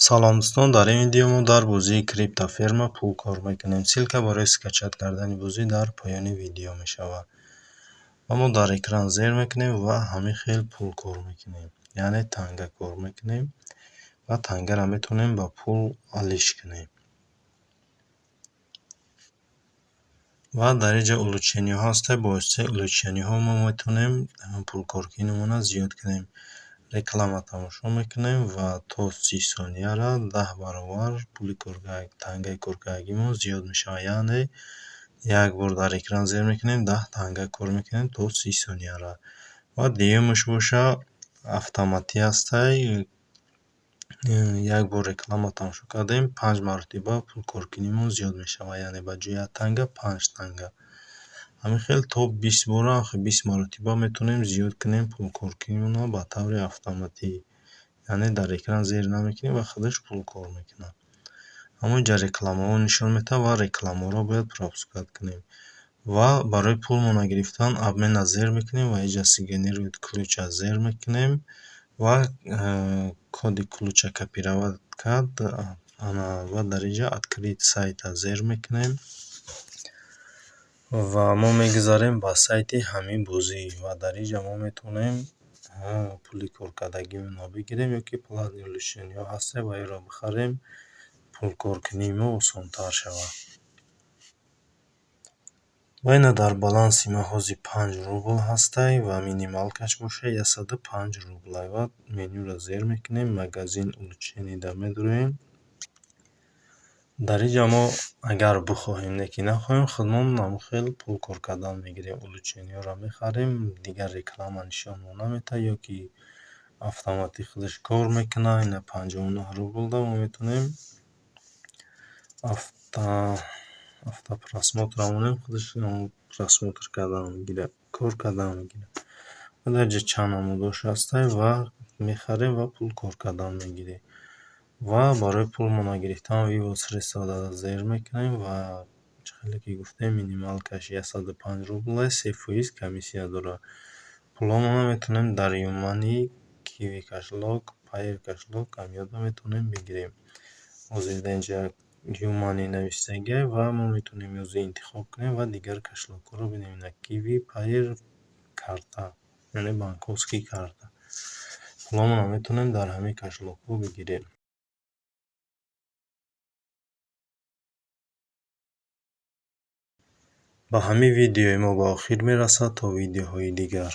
Салом, дӯстон! Дар ин видео мо дар бозии Криптоферма пул кор мекунем. Ссылка барои скачать кардани бозӣ дар поёни видео мешавад. Ва мо дар экран зер мекунем ва ҳамин хел пул кор мекунем, яъне танга кор мекунем ва тангаро метавонем ба пул алиш кунем. Ва дар ин ҷо улучшениҳо ҳастанд. Бо воситаи улучшениҳо мо метавонем пулкоркунимонро зиёд кунем. Реклама тамошо мекунем ва то 30 сонияра 10 баробар пули тангаи коркардагимон зиёд мешавад. Яъне як бор дар экран зер мекунем, 10 танга кор мекунем то 30 сонияра. Ва дуюмаш боша, автоматӣ ҳастай. Як бор реклама тамошо кардем, панҷ маротиба пулкоркунимон зиёд мешавад, яъне ба ҷои як танга панҷ танга. Ҳамин хел то 20 бора, 20 маротиба метавонем зиёд кунем пулкоркунимонро ба таври автоматӣ, яъне дар экран зер намекунем ва худаш пул кор мекунад. Ҳамон ҷа рекламаҳо нишон медиҳад ва рекламаҳоро бояд пропускать кунем. Ва барои пулмонро гирифтан обменро зер мекунем ва инҷа сгенерировать ключа зер мекунем ва коди ключа копировать кард ва дар инҷа открыть сайта зер мекунем ва мо мегузарем ба сайти ҳамин бозӣ. Ва дар инҷа мо метавонем пули коркардагимонро бигирем ё ки платный улучшениҳо ҳастанд ва инро бихарем, пулкоркунии мо осонтар шавад. Ва ина дар баланси ман ҳозир 5 рубл ҳастай ва минималкаш боша 105 рублай. Ва менюро зер мекунем, магазин улучшенийда медароем. Дар инҷа мо агар бихоҳем, не ки нахоҳем, худмон ҳамон хел пул кор кардан мегирем. Улучшениҳоро мехарем, дигар реклама нишонмон наметиҳад ё ки автоматӣ худаш кор мекунад. Ина 59 рублда мо метавонем автопросмотрро монем, худаш просмотр кардан мегирад, кор кардан мегирад. Ва дар инҷа чанд намудош ҳастай ва мехарем ва пул кор кардан мегирем. Ва барои пулмонро гирифтан вывод средства зер мекунем ва чӣ хеле ки гуфтем, минималкаш 105 рублай, 3% комиссия дорад. Пулҳомонро метавонем дар Юмани, Киви кошелёк, Пайер кошелёк ҳамиёро метавонем бигирем. Ҳозир дар инҷа Юмани нависагиай ва мо метавонем ӯзи интихоб кунем ва дигар кошелёкҳоро бинем. Ина Киви, Пайер, карта, яъне банковский карта. Пулҳомонро метавонем дар ҳамин кошелёкҳо бигирем. Ба ҳамин видеои мо ба охир мерасад. То видеоҳои дигар.